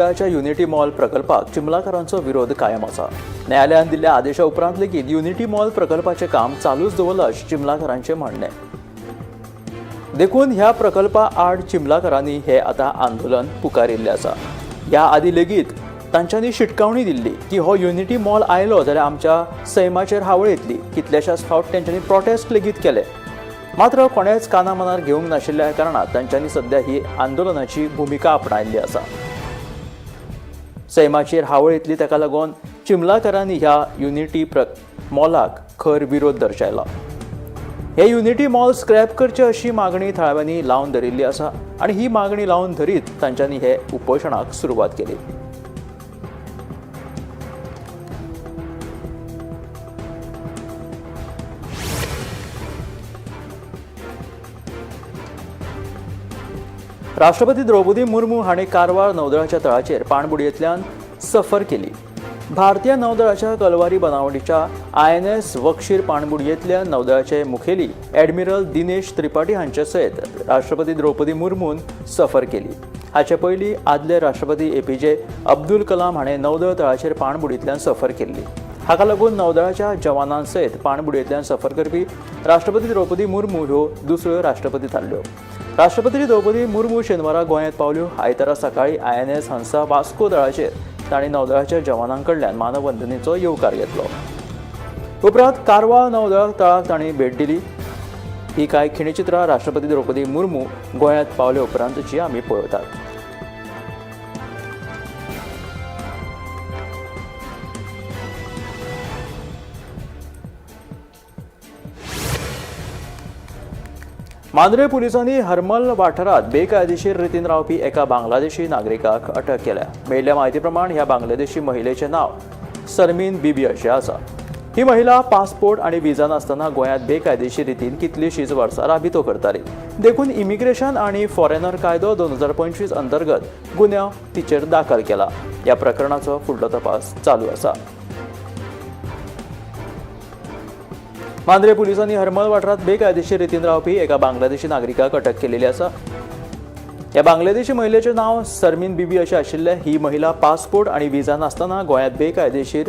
गोंयच्या unity mall प्रकल्पाक चिंबलाकारांचो विरोध कायम आसा. न्यायालयान दिल्ल्या आदेशा उपरांत लेगीत युनिटी मॉल प्रकल्पाचें काम चालूच दवरलां अशें चिंबलाकारांचें म्हणणें. देखून ह्या प्रकल्पा आड चिंबलाकारांनी हे आतां आंदोलन पुकारिल्लें आसा. ह्या आदी लेगीत तांच्यांनी शिटकावणी दिल्ली की हो युनिटी मॉल आयलो जाल्यार आमच्या सैमाचेर हावळ येतली. कितल्याशाच फावट तेंच्यांनी प्रोटेस्ट लेगीत केले, मात्र कोणेच काना मनार घेवंक नाशिल्ल्या कारणान तांच्यांनी सद्या ही आंदोलनाची भुमिका आपणायल्ली आसा. सैमाचेर हावळ येतली ताका लागून चिंबलाकारांनी ह्या युनिटी मॉलाक खर विरोध दर्शयला. हे युनिटी मॉल स्क्रॅप करचे अशी मागणी थळाव्यांनी लावन धरिल्ली आसा आनी ही मागणी लावन धरीत तांच्यांनी हे उपोशणाक सुरवात केली. राष्ट्रपती द्रौपदी मुर्मू हांणी कारवार नौदळाच्या तळाचेर पाणबुडयेंतल्यान सफर केली. भारतीय नौदळाच्या कलवारी बनावटीच्या INS वक्षीर पाणबुडयेंतल्या नौदळाचे मुखेली ॲडमिरल दिनेश त्रिपाठी हांचे सयत राष्ट्रपती द्रौपदी मुर्मून सफर केली. हाचे पयलीं आदले राष्ट्रपती APJ Abdul Kalam हाणें नौदळ तळाचेर पाणबुडींतल्यान सफर केल्ली. हाका लागून नौदळाच्या जवानां सयत पाणबुडयेंतल्यान सफर करपी राष्ट्रपती द्रौपदी मुर्मू ह्यो दुसऱ्यो राष्ट्रपती थारल्यो. राष्ट्रपती द्रौपदी मुर्मू शेनवारा गोंयांत पावल्यो. आयतारा सकाळीं INS Hansa Vasco दळाचेर तांणी नौदळाच्या जवानां कडल्यान मानवंदनेचो येवकार घेतलो. उपरांत कारवार नौदळ तळाक तांणी भेट दिली. ही कांय खिणचित्रां राष्ट्रपती द्रौपदी मुर्मू गोंयांत पावले उपरांतची आमी पळयतात. मांद्रे पुलिसांनी हरमल वाठारांत बेकायदेशीर रितीन रावपी एका बांगलादेशी नागरिकाक अटक केल्या. मेळिल्ल्या म्हायती प्रमाण ह्या बांगलादेशी महिलेचें नांव सरमीन बीबी अशें आसा. ही महिला पासपोर्ट आनी विजा नासतना गोंयांत बेकायदेशीर रितीन कितलीशींच वर्सां राबितो करताली. देखून इमिग्रेशन आनी फॉरेनर कायदो 2025 अंतर्गत गुन्यांव तिचेर दाखल केला. ह्या प्रकरणाचो फुडलो तपास चालू आसा. मांद्रे पुलिसांनी हरमल वाठारांत बेकायदेशीर रितीन रावपी एका बांगलादेशी नागरिकाक अटक केलेली आसा. ह्या बांगलादेशी महिलेचें नांव सरमीन बीबी अशें आशिल्लें. ही महिला पासपोर्ट आनी विजा नासतना गोंयांत बेकायदेशीर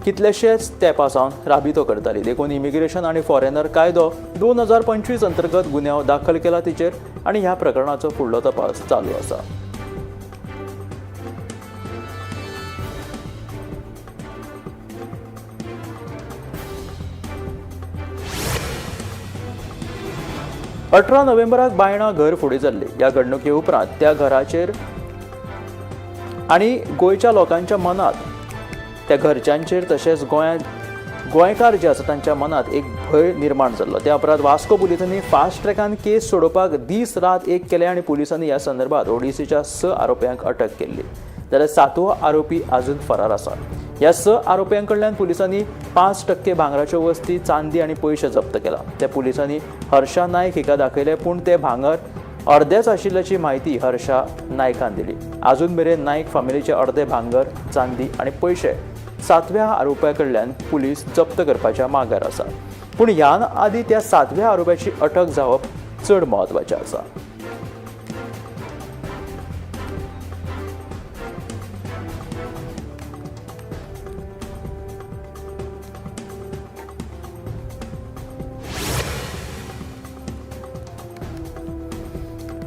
कितलेशेच तेंपा सावन राबितो करताली. देखून इमिग्रेशन आनी फॉरेनर कायदो 2025 अंतर्गत गुन्यांव दाखल केला तिचेर आनी ह्या प्रकरणाचो फुडलो तपास चालू आसा. 18 नोव्हेंबराक बायणा घर फुडें जाल्ली. ह्या घडणुके उपरांत त्या घराचेर आनी गोंयच्या लोकांच्या मनांत, त्या घरच्यांचेर तशेंच गोंयांत गोंयकार जे आसा तांच्या मनांत एक भंय निर्माण जाल्लो. त्या उपरांत वास्को पुलिसांनी फास्ट ट्रॅकान केस सोडोवपाक दीस रात एक केले आनी पुलिसांनी ह्या संदर्भात ओडिसीच्या 6 आरोप्यांक अटक केल्ली, जाल्यार 7वो आरोपी अजून फरार आसा. ह्या 6 आरोप्यां कडल्यान पुलिसांनी 5% भांगराच्यो वस्ती, चांदी आनी पयशे जप्त केला. त्या पुलिसांनी हर्षा नायक हिका दाखयले, पूण ते भांगर अर्देच आशिल्ल्याची म्हायती हर्षा नायकान दिली. अजून मेरेन नायक फामिलीचे अर्दे भांगर, चांदी आनी पयशे 7व्या आरोप्या कडल्यान पुलीस जप्त करपाच्या मागार आसा. पूण ह्या आदी त्या 7व्या आरोप्याची अटक जावप चड म्हत्वाचें आसा.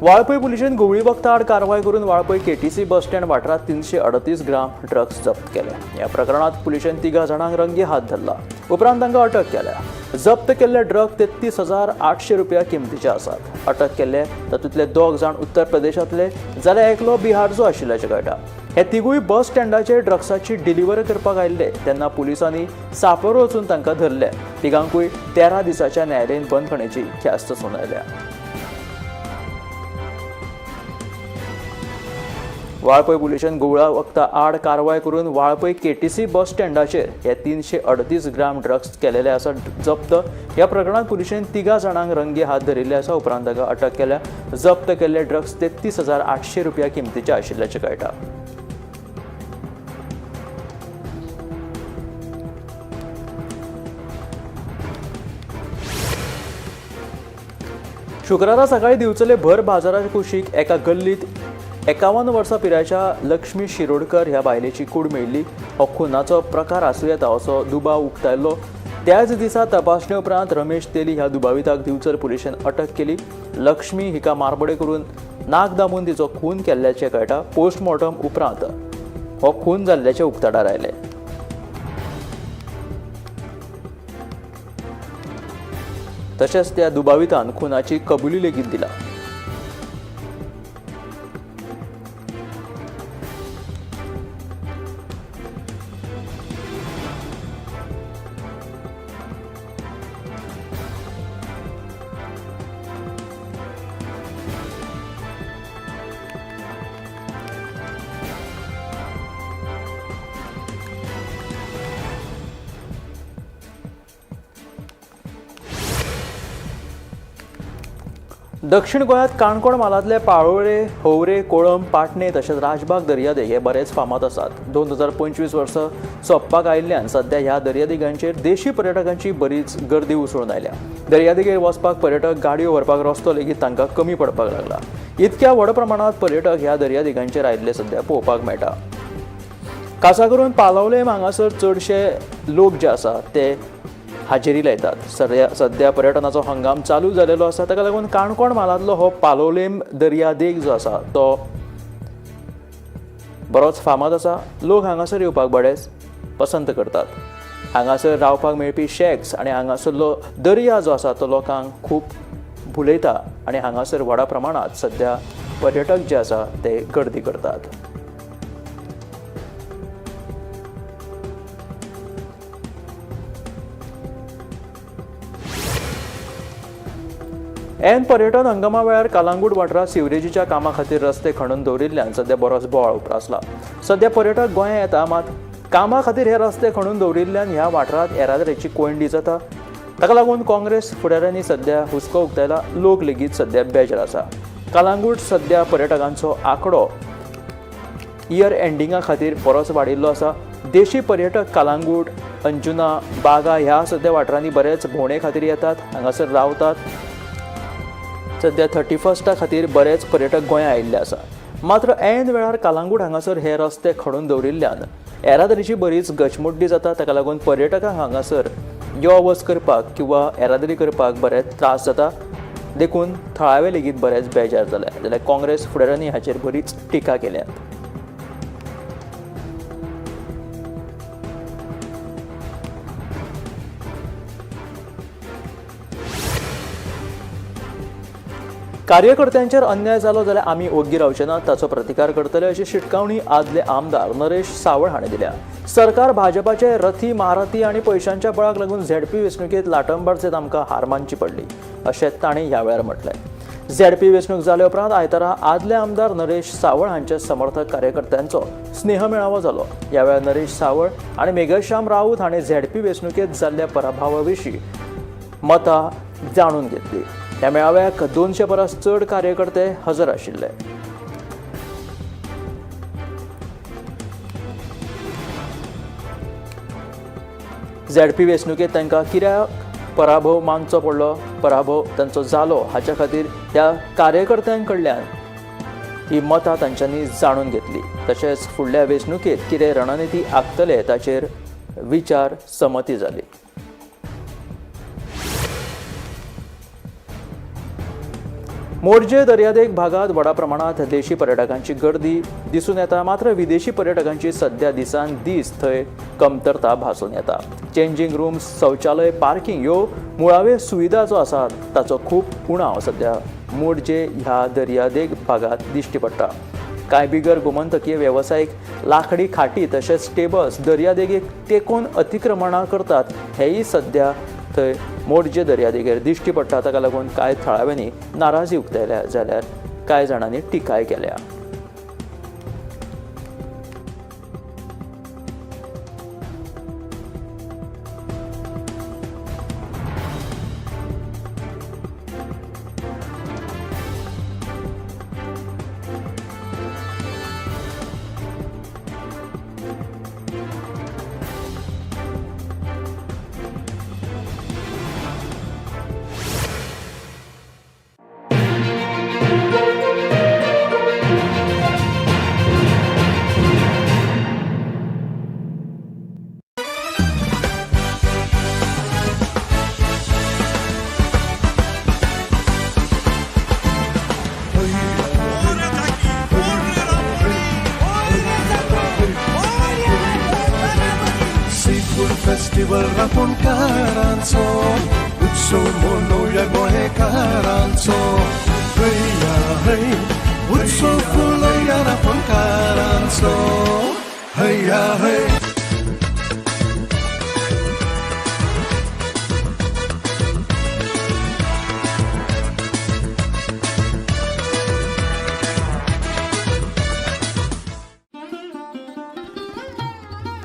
वाळपय पुलिशेन घुंवळी वखदां आड कारवाय करून वाळपय KTC bus stand वाठारांत 338 ग्राम ड्रग्स जप्त केले. ह्या प्रकरणांत पुलिशेन 3 जाणांक रंगे हात धरला. उपरांत तांकां अटक केल्या. जप्त केल्ले ड्रग 33,800 रुपया किमतीचे आसात. अटक केल्ले तातूंतले 2 जाण उत्तर प्रदेशांतले जाल्यार एकलो बिहारचो आशिल्ल्याचें कळटा. हे तिगूय बस स्टँडाचेर ड्रग्साची डिलिव्हरी करपाक आयिल्ले तेन्ना पुलिसांनी सापर वचून तांकां धरले. तिगांकूय 13 दिसाच्या न्यायालयीन बंदखणीची ख्यास्त सुनायल्या. वाळपय पुलिशेन घुंवळा वखदां आड कारवाय करून वाळपय KTC बस स्टँडाचेर हे 338 ग्राम ड्रग्स केलेले आसा जप्त. ह्या प्रकरणांत पुलिशेन 3 जाणांक रंगे हात धरिल्ले आसा. उपरांत ताका अटक केल्या. जप्त केल्ले ड्रग्स 33,800 रुपया किमतीचे आशिल्ल्याचें कळटा. शुक्रारा सकाळीं दिवचले भर बाजारा कुशीक एका गल्लीत 51 वर्सां पिरायेच्या लक्ष्मी शिरोडकर ह्या बायलेची कूड मेळिल्ली. हो खुनाचो प्रकार आसूं येता असो दुबाव उक्तायल्लो. त्याच दिसा तपासणे उपरांत रमेश तेली ह्या दुबाविताक दिवचल पुलिशेन अटक केली. लक्ष्मी हिका मारबडे करून नाक दामून तिचो खून केल्ल्याचें कळटा. पोस्टमॉर्टम उपरांत हो खून जाल्ल्याचें उक्ताडार आयलें. तशेंच त्या दुबावितान खुनाची कबुली लेगीत दिला. दक्षिण गोंयांत काणकोण म्हालांतले पाळोळे, होवरे, कोळंब, पाटणे तशेंच राजबाग दर्यादेग हे बरेच फामाद आसात. 2025 वर्सां सोंपपाक आयिल्ल्यान सध्या ह्या दर्यादेगांचेर देशी पर्यटकांची बरीच गर्दी उसळून आयल्या. दर्यादेगेर वचपाक पर्यटक गाडयो व्हरपाक रस्तो लेगीत तांकां कमी पडपाक लागला. इतक्या व्हड प्रमाणांत पर्यटक ह्या दर्यादेगांचेर आयिल्ले सध्या पळोवपाक मेळटा. खासा करून पालोवलेम हांगासर चडशे लोक जे आसा ते हाजेरी लायतात. सध्या पर्यटनाचो हंगाम चालू जालेलो आसा. ताका लागून काणकोण म्हालांतलो हो पालोवलेम दर्यादेग जो आसा तो बरोच फामाद आसा. लोक हांगासर येवपाक बरेच पसंत करतात. हांगासर रावपाक मेळपी शॅक्स आनी हांगासरलो दर्या जो आसा तो लोकांक खूब भुलयता आनी हांगासर व्हडा प्रमाणांत सध्या पर्यटक जे आसा ते गर्दी करतात. एन पर्यटन हंगामा वेळार कालांगूट वाठारांत सिवरेजीच्या कामा खातीर रस्ते खणून दवरिल्ल्यान सध्या बरोच बोवाळ उप्रासला. सध्या पर्यटक गोंया येता, मात कामा खातीर हे रस्ते खणून दवरिल्ल्यान ह्या वाठारांत येरादारीची कोंयडी जाता. ताका लागून काँग्रेस फुडाऱ्यांनी सध्या हुस्को उक्तायला. लोक लेगीत सध्या बेजार आसा. कालांगूट सध्या पर्यटकांचो आंकडो इयर एंडिंगा खातीर बरोच वाडिल्लो आसा. देशी पर्यटक कालांगूट, अंजुना, बागा ह्या सध्या वाठारांनी बरेच भोंवणे खातीर येतात, हांगासर रावतात. सध्या 31 खातीर बरेच पर्यटक गोंया आयिल्ले आसा. मात्र ऐन वेळार कालांगूट हांगासर हे रस्ते खणून दवरिल्ल्यान येरादारीची बरीच गचमुड्डी जाता. ताका लागून पर्यटकांक हांगासर यो वच करपाक किंवा येरादारी करपाक बरेच त्रास जाता. देखून थळावे लेगीत बरेच बेजार जाले. जाल्यार काँग्रेस फुडाऱ्यांनी हाचेर बरीच टिका केल्या. कार्यकर्त्यांचेर अन्याय जालो जाल्यार आमी ओग्गी रावचे ना, ताचो प्रतिकार करतले अशी शिटकावणी आदले आमदार नरेश सावळ हांणी दिल्या. सरकार भाजपाचे रथी महारथी आनी पयशांच्या बळाक लागून झेडपी वेंचणुकेंत लाटंबार्सेत आमकां हार मानची पडली अशें तांणी ह्या वेळार म्हटलें. झेडपी वेंचणूक जाले उपरांत आयतारा आदले आमदार नरेश सावळ हांचे समर्थक कार्यकर्त्यांचो स्नेह मेळावो जालो. ह्या वेळार नरेश सावळ आनी मेघश्याम राऊत हांणी झेडपी वेंचणुकेंत जाल्ल्या पराभवा विशीं मतां जाणून घेतली. ह्या मेळाव्याक 200 परस चड कार्यकर्ते हजर आशिल्ले. झेडपी वेंचणुकेंत तांकां कित्याक पराभव मानचो पडलो, पराभव तांचो जालो हाच्या खातीर ह्या कार्यकर्त्यां कडल्यान ही मतां तांच्यांनी जाणून घेतली. तशेंच फुडल्या वेंचणुकेंत कितें रणनिती आंखतले ताचेर विचार सहमती जाली. मोरजे दर्यादेग भागात व्हडा प्रमाणात देशी पर्यटकांची गर्दी दिसून येता, मात्र विदेशी पर्यटकांची सध्या दिसान दीस थंय कमतरता भासून येता. चेंजिंग रूम्स, शौचालय, पार्किंग ह्यो मुळाव्यो सुविधा जो आसा ताचो खूब उणाव सध्या मोरजे ह्या दर्यादेग भागात दिश्टी पडटा. कांय बिगर गोमंतकीय वेवसायीक लाकडी खाटी तशेंच टेबल्स दर्यादेगेक तेंकून अतिक्रमणां करतात हेंय सध्या थंय मोरजे दर्यादेगेर दिश्टी पडटा. ताका लागून कांय थळाव्यांनी नाराजी उक्तायल्या जाल्यार कांय जाणांनी टिकाय केल्या. फेस्टिवल रांपोणकारांचो, उत्सव मनोवया गोंयकारांचो. हया हय, उत्सव फुलोवया रांपोणकारांचो. हया हय.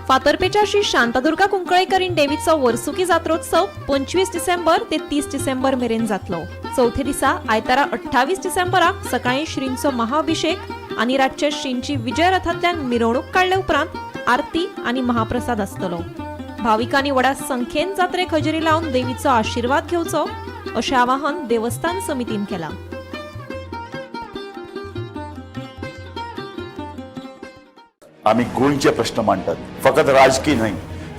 फातर्पेच्या श्री शांतादुर्गा कुंकळेकरीण देवीचो वर्सुकी जात्रोत्सव 25 डिसेंबर ते 30 डिसेंबर मेरेन जातलो. चवथे दिसा आयतारा 28 डिसेंबराक सकाळीं श्रींचो महाअभिषेक आनी रातचे श्रींची विजय रथांतल्यान मिरवणूक काडले उपरांत आरती आनी महाप्रसाद आसतलो. भाविकांनी व्हडा संख्येन जात्रेक हजेरी लावन देवीचो आशिर्वाद घेवचो अशें आवाहन देवस्थान समितीन केलां. आमी गोंयचे प्रश्न मांडटात, फकत राजकी न्हय,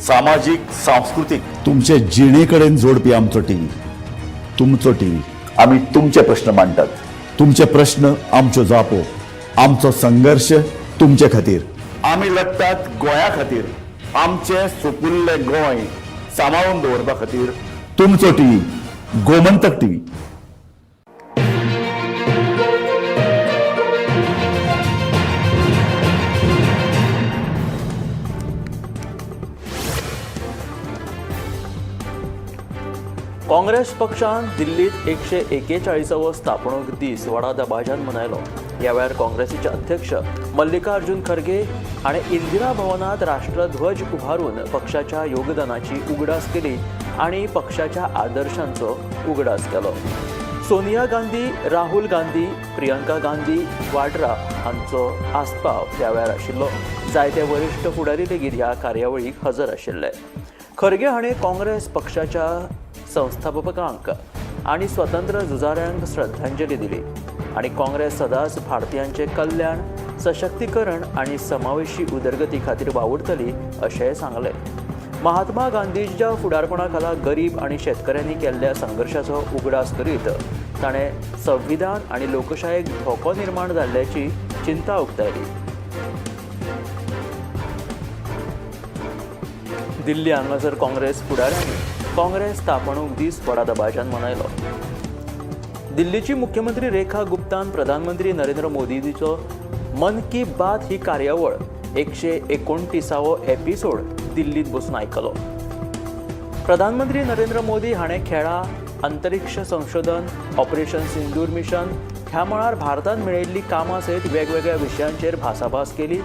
सामाजीक, सांस्कृतीक, तुमचे जिणे कडेन जोडपी आमचो टीव्ही, तुमचो टीव्ही. आमी तुमचे प्रश्न मांडटात, तुमचे प्रश्न आमच्यो जापो, आमचो संघर्श तुमचे खातीर. आमी लडटात गोंया खातीर, आमचें सुपुल्लें गोंय सांबाळून दवरपा खातीर. तुमचो टीव्ही, गोमंतक टीव्ही. काँग्रेस पक्षान दिल्लीत 141वो स्थापणूक दीस व्हडा दबाज्यान मनयलो. ह्या वेळार काँग्रेसीचे अध्यक्ष मल्लिकार्जुन खरगे हाणें इंदिरा भवनांत राष्ट्रध्वज उभारून पक्षाच्या योगदानाची उगडास केली आनी पक्षाच्या आदर्शांचो उगडास केलो. सोनिया गांधी, राहुल गांधी, प्रियंका गांधी वाड्रा हांचो आस्पाव ह्या वेळार आशिल्लो. जायते वरिश्ठ फुडारी लेगीत ह्या कार्यावळीक हजर आशिल्ले. खरगे हाणें काँग्रेस पक्षाच्या संस्थापकांक आनी स्वतंत्र झुजाऱ्यांक श्रद्धांजली दिली आनी काँग्रेस सदांच भारतीयांचें कल्याण, सशक्तीकरण आनी समावेशी उदरगती खातीर वावुरतली अशेंय सांगलें. महात्मा गांधीच्या फुडारपणा खाला गरीब आनी शेतकऱ्यांनी केल्ल्या संघर्शाचो उगडास करीत ताणें संविधान आनी लोकशायेक धोको निर्माण जाल्ल्याची चिंता उक्तायली. दिल्ली हांगासर काँग्रेस फुडाऱ्यांनी काँग्रेस स्थापणूक दीस व्हडा दबाज्यान मनयलो. दिल्लीची मुख्यमंत्री रेखा गुप्तान प्रधानमंत्री नरेंद्र मोदीचो मन की बात ही कार्यावळ 129वो एपिसोड दिल्लीत बसून आयकलो. प्रधानमंत्री नरेंद्र मोदी हाणें खेळां, अंतरिक्ष संशोधन, ऑपरेशन सिंदूर मिशन ह्या मळार भारतान मेळयल्लीं कामां सयत वेगवेगळ्या विशयांचेर भासाभास केली.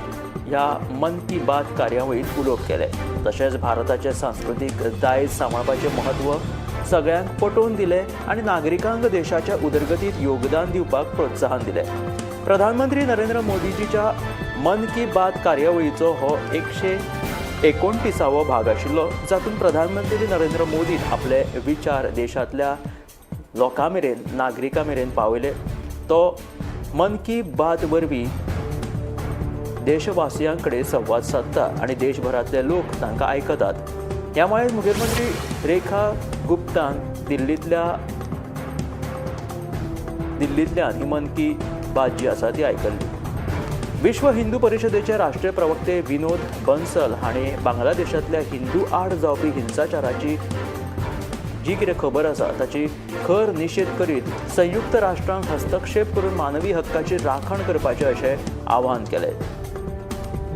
ह्या मन की बात कार्यावळींत उलोवप केलें. तशेंच भारताचें सांस्कृतीक दायज सांबाळपाचें म्हत्व सगळ्यांक पटोवन दिलें आनी नागरिकांक देशाच्या उदरगतींत योगदान दिवपाक प्रोत्साहन दिलें. प्रधानमंत्री नरेंद्र मोदीजीच्या मन की बात कार्यावळीचो हो 129वो भाग आशिल्लो, जातूंत प्रधानमंत्री नरेंद्र मोदीन आपले विचार देशांतल्या लोकां मेरेन, नागरिकां मेरेन पावयले. तो मन की बात वरवीं देशवासियां कडेन संवाद सादता आनी देशभरांतले लोक तांकां आयकतात. ह्या मळार मुखेलमंत्री रेखा गुप्तान दिल्लींतल्यान ही मन की बात जी आसा ती आयकल्ली. विश्व हिंदू परिशदेचे राष्ट्रीय प्रवक्ते विनोद बन्सल हांणी बांगलादेशांतल्या हिंदू आड जावपी हिंसाचाराची जी कितें खबर आसा ताची खर निशेध करीत संयुक्त राष्ट्रांक हस्तक्षेप करून मानवी हक्काची राखण करपाचें अशें आवाहन केलें.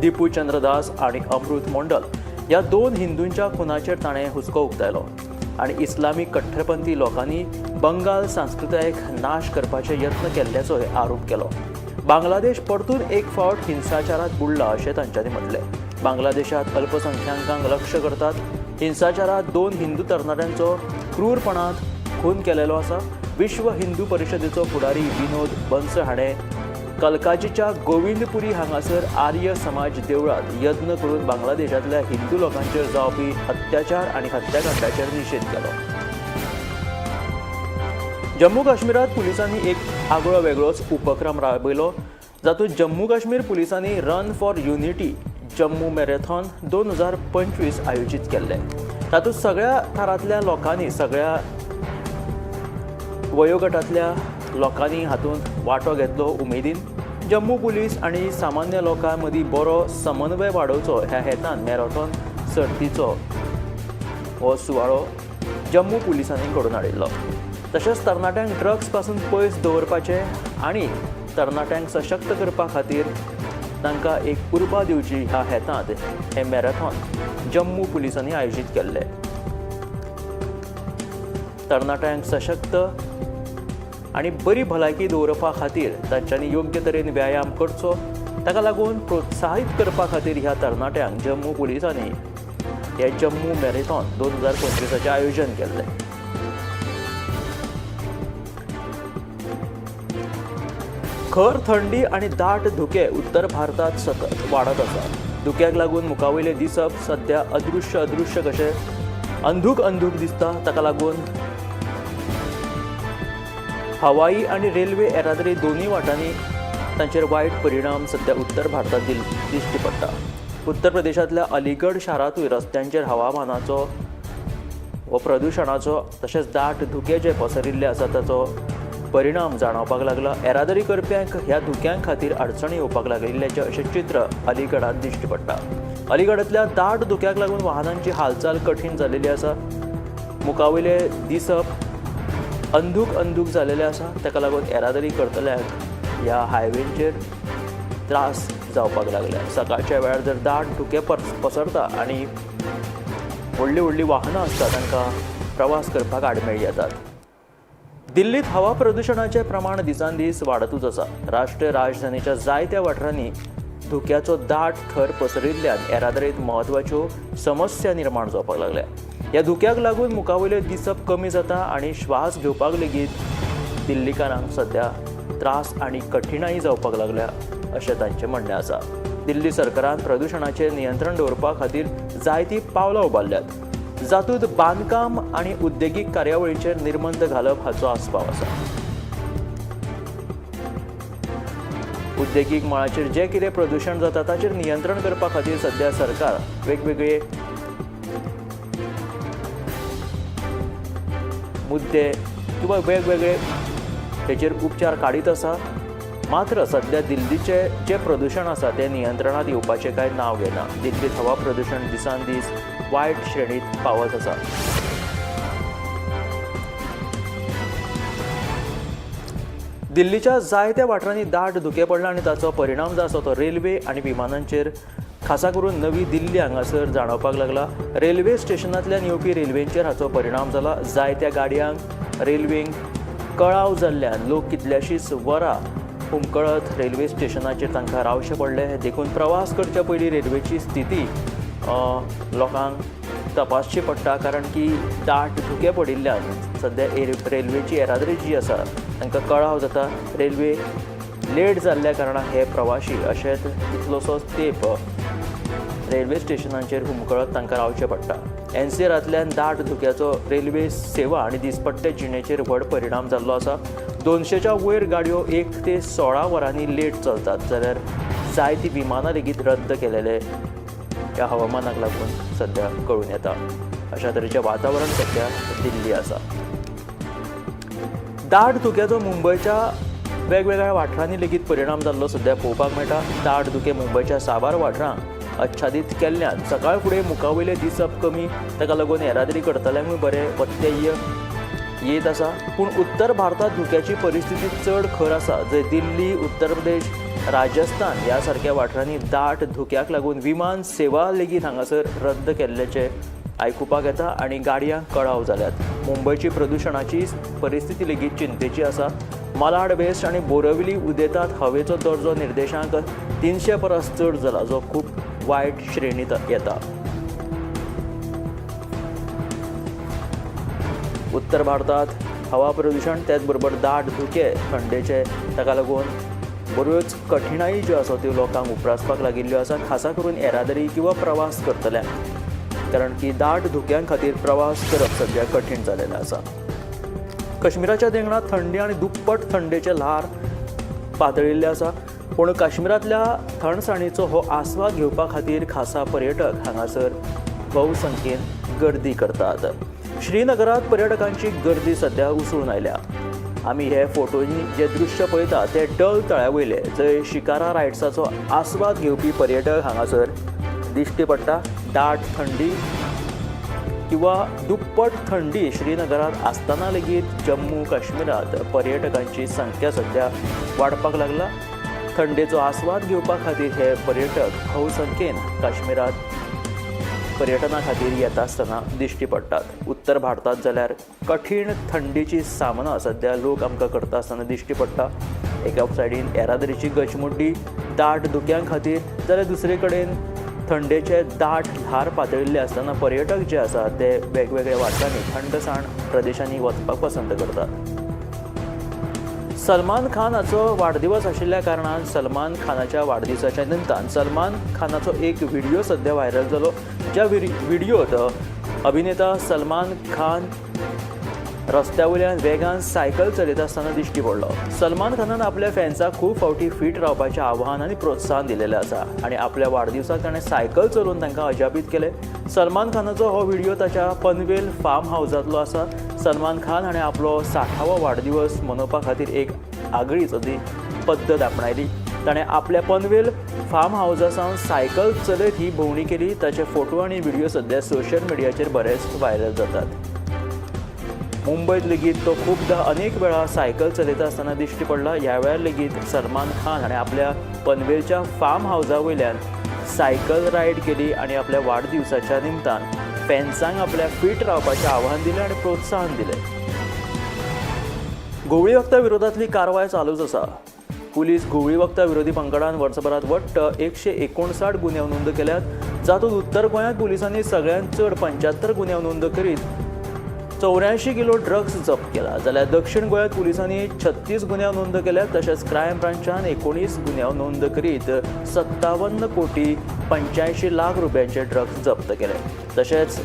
दिपू चंद्रदास आनी अमृत मोंडल ह्या दोन हिंदूंच्या खुनाचेर ताणें हुस्को उक्तायलो आनी इस्लामी कट्टरपंथी लोकांनी बंगाल संस्कृतायेक नाश करपाचे यत्न केल्ल्याचोय आरोप केलो. बांगलादेश परतून एक फावट हिंसाचारांत बुडला अशें तांच्यांनी म्हटलें. बांगलादेशांत अल्पसंख्याकांक लक्ष करतात. हिंसाचारांत 2 हिंदू तरणाट्यांचो क्रूरपणांत खून केलेलो आसा. विश्व हिंदू परिशदेचो फुडारी विनोद बन्स हाणें कलकाजीच्या गोविंदपुरी हांगासर आर्य समाज देवळांत यत्न करून बांगलादेशांतल्या हिंदू लोकांचेर जावपी अत्याचार आनी हत्याकांडाचेर निशेध केलो. जम्मू काश्मीरांत पुलिसांनी एक आगळो वेगळोच उपक्रम राबयलो, जातूंत जम्मू काश्मीर पुलिसांनी run for unity Jammu marathon 2025 आयोजीत केल्लें. तातूंत सगळ्या थरांतल्या लोकांनी, सगळ्या वयोगटांतल्या लोकांनी हातूंत वांटो घेतलो उमेदीन. जम्मू पुलीस आनी सामान्य लोकां मदीं बरो समन्वय वाडोवचो ह्या हेतान मॅरेथॉन सर्तीचो हो सुवाळो जम्मू पुलिसांनी घडोवन हाडिल्लो. तशेंच तरणाट्यांक ड्रग्स पासून पयस दवरपाचें आनी तरणाट्यांक सशक्त करपा खातीर तांकां एक उर्बा दिवची ह्या हेतांत हें मॅरेथॉन जम्मू पुलिसांनी आयोजीत केल्लें. तरणाट्यांक सशक्त आनी बरी भलायकी दवरपा खातीर तांच्यांनी योग्य तरेन व्यायाम करचो, ताका लागून प्रोत्साहीत करपा खातीर ह्या तरणाट्यांक जम्मू पुलिसांनी हे जम्मू मॅरेथॉन 2025 आयोजन केल्लें. खर थंडी आनी दाट धुकें उत्तर भारतांत सतत वाडत आसा. धुक्याक लागून मुखावयलें दिसप सद्या अदृश्य अदृश्य कशें अंधूक अंधूक दिसता. ताका लागून हवाई आनी रेल्वे येरादारी दोनूय वाटांनी तांचेर वायट परिणाम सद्या उत्तर भारतांत दिश्टी पडटा. उत्तर प्रदेशांतल्या अलीगढ शारांतूय रस्त्यांचेर हवामानाचो हो प्रदुशणाचो तशेंच दाट धुकें जे पसरिल्ले आसा ताचो परिणाम जाणवपाक लागला. येरादारी करप्यांक ह्या धुक्यां खातीर अडचणी येवपाक लागिल्ल्याचें अशें चित्र अलीगडांत दिश्टी पडटा. अलीगडांतल्या दाट धुक्याक लागून वाहनांची हालचाल कठीण जाल्ली आसा. मुखावयलें दिसप अंधूक अंधूक जाल्लें आसा. ताका लागून येरादारी करतल्यांक ह्या हायवेंचेर त्रास जावपाक लागले. सकाळच्या वेळार जर दाट धुकें पसरता आनी व्हडलीं व्हडलीं वाहनां आसता तांकां प्रवास करपाक आडमेळी येतात. दिल्लीत हवा प्रदुशणाचें प्रमाण दिसान दीस वाडतूच आसा. राष्ट्रीय राजधानीच्या जायत्या वाठारांनी धुक्याचो दाट थर पसरिल्ल्यान येरादारीत म्हत्वाच्यो समस्या निर्माण जावपाक लागल्या. ह्या धुक्याक लागून मुखावयलें दिसप कमी जाता आनी श्वास घेवपाक लेगीत दिल्लीकारांक सद्या त्रास आनी कठिणाई जावपाक लागल्या अशें तांचें म्हणणें आसा. दिल्ली सरकारान प्रदुशणाचेर नियंत्रण दवरपा खातीर जायतीं पावलां उबारल्यात, जातूंत बांदकाम आनी उद्देगीक कार्यावळीचेर निर्बंध घालप हाचो आस्पाव आसा. उद्देगीक मळाचेर जें कितें प्रदुशण जाता ताचेर नियंत्रण करपा खातीर सद्या सरकार वेगवेगळे मुद्दे किंवा वेगवेगळे तेचेर उपचार काडीत आसा. मात्र सद्या दिल्लीचें जें प्रदुशण आसा तें नियंत्रणांत येवपाचें कांय नांव घेना. दिल्लींत हवा प्रदुशण दिसान दीस वायट श्रेणींत पावत आसा. दिल्लीच्या जायत्या वाठारांनी दाट धुकें पडलां आनी ताचो परिणाम जो आसा तो रेल्वे आनी विमानांचेर खासा करून नवी दिल्ली हांगासर जाणवपाक लागला. रेल्वे स्टेशनांतल्यान येवपी रेल्वेंचेर हाचो परिणाम जाला. जायत्या गाडयांक रेल्वेंक कळाव जाल्ल्यान लोक कितल्याशीच वरां हुमकळत रेल्वे स्टेशनाचेर तांकां रावचें पडलें. देखून प्रवास करच्या पयलीं रेल्वेची स्थिती लोकांक तपासची पडटा, कारण की दाट धुकें पडिल्ल्यान सद्या रेल्वेची येरादारी जी आसा तांकां कळाव जाता. रेल्वे लेट जाल्ल्या कारणान हे प्रवाशी अशेंच कितलोसोच तेंप रेल्वे स्टेशनांचेर हुमकळत तांकां रावचें पडटा. एनसीआरांतल्यान दाट धुक्याचो रेल्वे सेवा आनी दिसपट्टे जिणेचेर व्हड परिणाम जाल्लो आसा. 200च्या वयर गाडयो 1 ते 16 वरांनी लेट चलतात, जाल्यार जायतीं विमानां लेगीत रद्द केलेले ह्या हवामानाक लागून सद्या कळून येता. अशा तरेचें वातावरण सद्या दिल्ली आसा. दाट धुक्याचो मुंबयच्या वेगवेगळ्या वाठारांनी लेगीत परिणाम जाल्लो सद्या पळोवपाक मेळटा. दाट धुकें मुंबयच्या साबार वाठारांक आच्छादीत केल्ल्यान सकाळ फुडें मुखावयलें दिसप कमी, ताका लागून येरादारी करतल्यांकूय बरें व्यत्यय येत आसा. पूण उत्तर भारतांत धुक्याची परिस्थिती चड खर आसा, जंय दिल्ली, उत्तर प्रदेश, राजस्थान ह्या सारक्या वाठारांनी दाट धुक्याक लागून विमान सेवा लेगीत हांगासर रद्द केल्ल्याचें आयकुपाक येता आनी गाडयांक कळाव जाल्यात. मुंबयची प्रदुशणाची परिस्थिती लेगीत चिंतेची आसा. मलाड वेस्ट आनी बोरवली उदेतात हवेचो दर्जो निर्देशांक 300 परस चड जाला, जो खूब वायट श्रेणींत येता. उत्तर भारतांत हवा प्रदुशण त्याच बरोबर दाट धुके थंडेचे, ताका लागून बऱ्योच कठिणाई ज्यो आसा त्यो लोकांक उप्रासपाक लागिल्ल्यो आसा, खासा करून येरादारी किंवा प्रवास करतल्यांक, कारण की दाट धुक्यां खातीर प्रवास करप सद्या कठीण जाल्लें आसा. काश्मीराच्या देंगणांत थंडी आनी दुप्पट थंडेचें ल्हार पातळिल्लें आसा. पूण काश्मीरांतल्या थंडसाणीचो हो आस्वाद घेवपा खातीर खासा पर्यटक हांगासर भोवसंख्येन गर्दी करतात. श्रीनगरांत पर्यटकांची गर्दी सद्या उसळून आयल्या. आमी हे फोटोनी जे दृश्य पळयता ते डल तळ्या वयले, जंय शिकारा रायड्साचो आस्वाद घेवपी पर्यटक हांगासर दिश्टी पडटा. दाट थंडी किंवा दुप्पट थंडी श्रीनगरात आसतना लेगीत जम्मू काश्मीरात पर्यटकांची संख्या सध्या वाडपाक लागला. थंडेचो आस्वाद घेवपा खातीर हे पर्यटक भोवसंख्येन काश्मीरात पर्यटना खातीर येता आसतना दिश्टी पडटात. उत्तर भारतात जाल्यार कठीण थंडीची सामना सध्या लोक आमकां करता आसतना दिश्टी पडटा. एका सायडीन येरादारीची गचमुड्डी दाट धुक्यां खातीर, जाल्यार दुसरे कडेन थंडेचे दाट ल्हार पातळिल्ले आसतना पर्यटक जे आसा ते वेगवेगळ्या वाठारांनी थंडसाण प्रदेशांनी वचपाक पसंत करतात. सलमान खान हाचो वाडदिवस आशिल्ल्या कारणान सलमान खानाच्या वाडदिवसाच्या निमतान सलमान खानाचो एक व्हिडिओ सध्या व्हायरल जालो, ज्या व्हिडिओत अभिनेता सलमान खान रस्त्या वयल्यान वेगान सायकल चलयता आसतना दिश्टी पडलो. सलमान खानान आपल्या फॅन्साक खूब फावटी फीट रावपाचें आव्हान आनी प्रोत्साहन दिलेलें आसा आनी आपल्या वाडदिवसाक ताणें सायकल चलोवन तांकां अजापीत केलें. सलमान खानाचो हो व्हिडिओ ताच्या पनवेल फार्म हावजांतलो आसा. सलमान खान हाणें आपलो 60वो वाडदिवस मनोवपा खातीर एक आगळीच अशी पद्दत आपणायली. ताणें आपल्या पनवेल फार्म हावजा सावन सायकल चलयत ही भोंवडी केली. ताचे फोटो आनी व्हिडिओ सध्या सोशल मिडियाचेर बरेच व्हायरल जातात. मुंबयत लेगीत तो खूबदां अनेक वेळा सायकल चलयता आसतना दिश्टी पडला. ह्या वेळार लेगीत सलमान खान हाणें आपल्या पनवेलच्या फार्म हावजा वयल्यान सायकल रायड केली आनी आपल्या वाडदिवसाच्या निमतान फॅन्सांक आपल्या फीट रावपाचें आव्हान दिलें आनी प्रोत्साहन दिलें. घुंवळी वखदां विरोधांतली कारवाय चालूच आसा. पुलीस घुंवळी वखदां विरोधी पंगडान वर्सभरांत वट्ट 159 गुन्यांव नोंद केल्यात, जातूंत उत्तर गोंयांत पुलिसांनी सगळ्यांत चड 75 गुन्यांव नोंद करीत 84 किलो ड्रग्स जप्त केला, जाल्यार दक्षिण गोंयांत पुलिसांनी 36 गुन्यांव नोंद केल्यात. तशेंच क्रायम ब्रांचान 19 गुन्यांव नोंद करीत 57 कोटी 85 लाख रुपयांचे ड्रग्स जप्त केले. तशेंच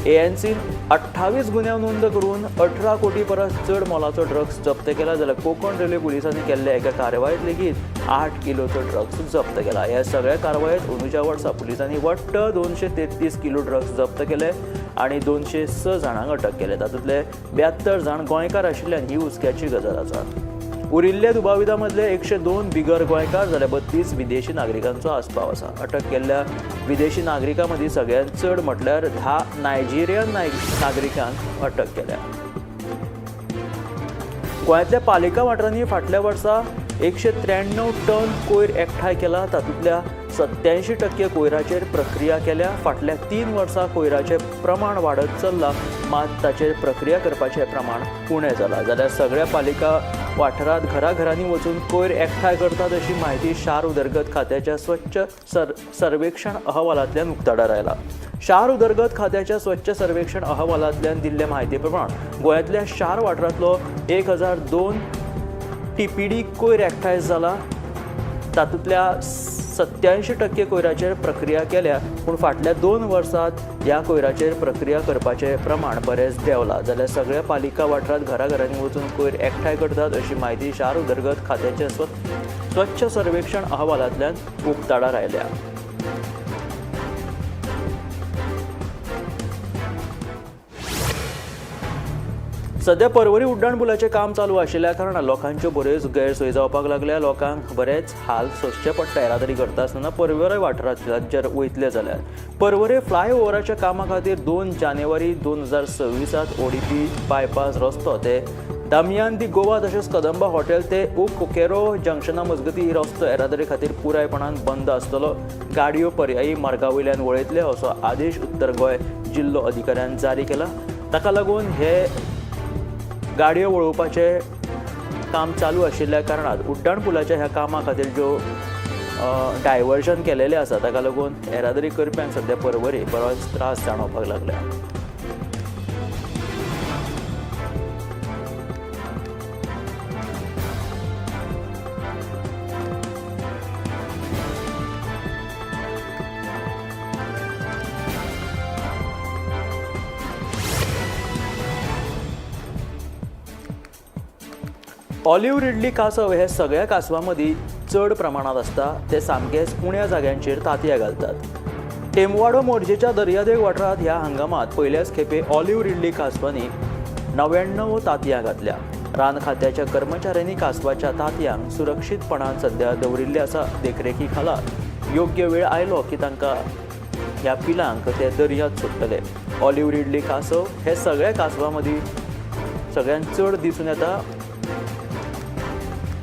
एएनसीन 28 गुन्यांव नोंद करून 18 कोटी परस चड मोलाचो ड्रग्स जप्त केला, जाल्यार कोंकण रेल्वे पुलिसांनी केल्ल्या एका कारवायेंत लेगीत 8 किलोचो ड्रग्स जप्त केला. ह्या सगळ्या कारवायेंत अंदूच्या वर्सा पुलिसांनी वट्ट 233 किलो ड्रग्स जप्त केले आनी 206 जाणांक अटक केले. तातूंतले 72 जाण गोंयकार आशिल्ल्यान ही हुस्क्याची गजाल आसा. उरिल्ल्या दुबावितां मदले 102 बिगर गोंयकार जाल्यार 32 विदेशी नागरिकांचो आस्पाव आसा. अटक केल्ल्या विदेशी नागरिकां मदीं सगळ्यांत चड म्हटल्यार 10 नायजेरियन नागरिकांक अटक केल्या. गोंयांतल्या पालिका वाठारांनी फाटल्या वर्सा 193 टन कोयर एकठांय केला. तातूंतल्या 87% कोयराचेर प्रक्रिया केल्या. फाटल्या 3 वर्सां कोयराचें प्रमाण वाडत चल्लां, मात ताचेर प्रक्रिया करपाचें प्रमाण उणें जालां. जाल्यार सगळ्या पालिका वाठारांत घराघरांनी वचून कोयर एकठांय करतात अशी म्हायती शार उदरगत खात्याच्या स्वच्छ सर्वेक्षण अहवालांतल्यान उक्ताडार आयला. शार उदरगत खात्याच्या स्वच्छ सर्वेक्षण अहवालांतल्यान दिल्ले म्हायती प्रमाण गोंयांतल्या शार वाठारांतलो 1002 टीपीडी कोयर एकठांय जाला. तातूंतल्या 87% कोयराचेर प्रक्रिया केल्या, पूण फाटल्या 2 वर्सांत ह्या कोयराचेर प्रक्रिया करपाचें प्रमाण बरेंच देंवलां. जाल्यार सगळ्या पालिका वाठारांत घराघरांनी वचून कोयर एकठांय करतात अशी म्हायती शार उदरगत खात्याच्या स्वच्छ सर्वेक्षण अहवालांतल्यान उक्ताडार आयल्या. सध्या परवरी उड्डाण पुलाचें काम चालू आशिल्ल्या कारणान लोकांच्यो बऱ्योच गैरसोयी जावपाक लागल्या. लोकांक बरेच हाल सोंसचे पडटा येरादारी करता आसतना परवरे वाठारांतल्यान जर वयतले जाल्यार. परवरे फ्लायओव्हराच्या कामा खातीर 2 जानेवारी 2026 ओडीपी बायपास रस्तो ते दामियान दी गोवा तशेंच कदंबा हॉटेल ते उक कोकेरो जंक्शना मजगती रस्तो येरादारी खातीर पुरायपणान बंद आसतलो. गाडयो पर्यायी मार्गा वयल्यान वळयतले असो आदेश उत्तर गोंय जिल्लो अधिकाऱ्यान जारी केला. ताका लागून हे गाडयो वळोवपाचें काम चालू आशिल्ल्या कारणान उड्डाण पुलाच्या ह्या कामा खातीर ज्यो डायवर्जन केलेलें आसा ताका लागून येरादारी करप्यांक सद्या परवरी बरोच त्रास जाणवपाक लागल्या. ऑलिव्ह रिडली कासव हे सगळ्या कासवां मदीं चड प्रमाणांत आसता. ते सामकेच उण्या जाग्यांचेर तांतयां घालतात. टेमवाडो मोरजेच्या दर्यादेग वाठारांत ह्या हंगामांत पयल्याच खेपे ऑलिव्ह रिडली कासवांनी 99 तांतयां घातल्या. रान खात्याच्या कर्मचाऱ्यांनी कासवाच्या तांतयांक सुरक्षीतपणान सद्या दवरिल्ले आसा देखरेखी खाला. योग्य वेळ आयलो की तांकां ह्या पिलांक ते दर्यांत सोडटले. ऑलिव्ह रिडली कासव हे सगळ्या कासवां मदीं सगळ्यांत चड दिसून येता.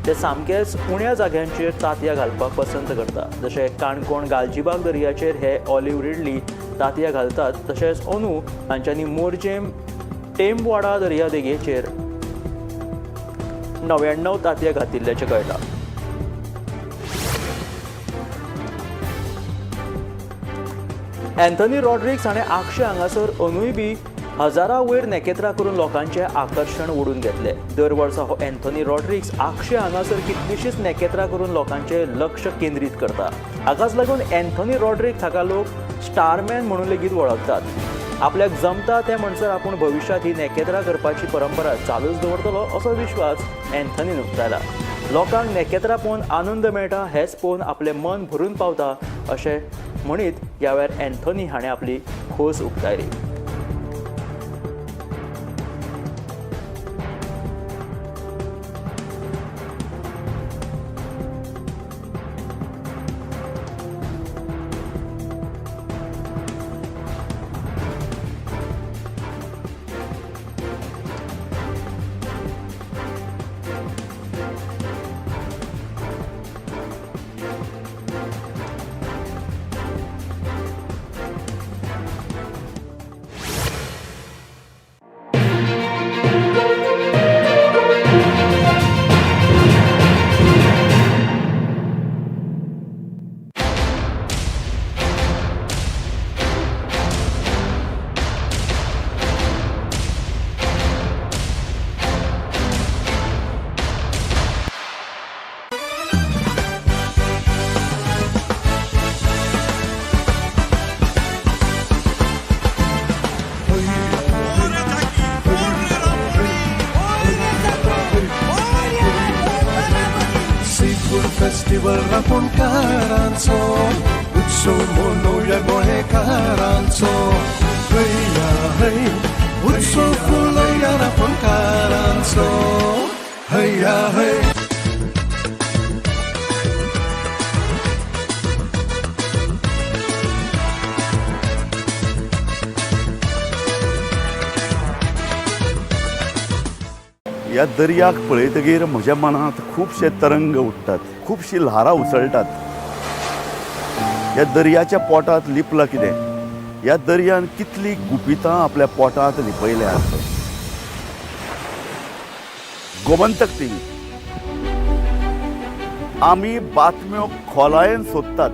ते सामकेच उण्या जाग्यांचेर तांतयां घालपाक पसंत करता. जशें काणकोण गालजीबाग दर्याचेर हे ऑलिव्ह रिडली तांतयां घालतात. तशेंच अंदू तांच्यांनी मोरजेम टेंबवाडा दर्यादेगेचेर 99 तांतयां घातिल्ल्याचें कळटा. अँथनी रॉड्रिक्स हाणें आगशे हांगासर अंदूय बी हजारा वयर नेकेत्रां करून लोकांचें आकर्शण ओडून घेतलें. दर वर्सा हो अँथनी रॉड्रिक्स आगशे हांगासर कितलींशींच नेकेत्रां करून लोकांचें लक्ष केंद्रीत करता. हाकाच लागून अँथनी रॉड्रिक्स हाका लोक स्टारमॅन म्हणून लेगीत वळखतात. आपल्याक जमता तें म्हणसर आपूण भविश्यांत ही नेकेत्रां करपाची परंपरा चालूच दवरतलो असो विश्वास अँथनीन उक्तायला. लोकांक नेकेत्रां पळोवन आनंद मेळटा हेंच पळोवन आपलें मन भरून पावता अशें म्हणीत ह्या वेळार अँथनी हाणें आपली खोस उक्तायली. सीफूड फेस्टिवल रांपोणकारांचो उत्सव मनोवया गोंयकारांचो. हया हय उत्सव फुलोवया रांपोणकारांचो. हया हय. ह्या दर्याक पळयतगीर म्हज्या मनांत खुबशे तरंग उठ्ठात, खुबशीं ल्हारां उसळटात. ह्या दर्याच्या पोटांत लिपलां कितें? ह्या दर्यान कितलीं गुपितां आपल्या पोटांत लिपयल्यात? गोमंतक टीव्ही, आमी बातम्यो खोलायेन सोदतात.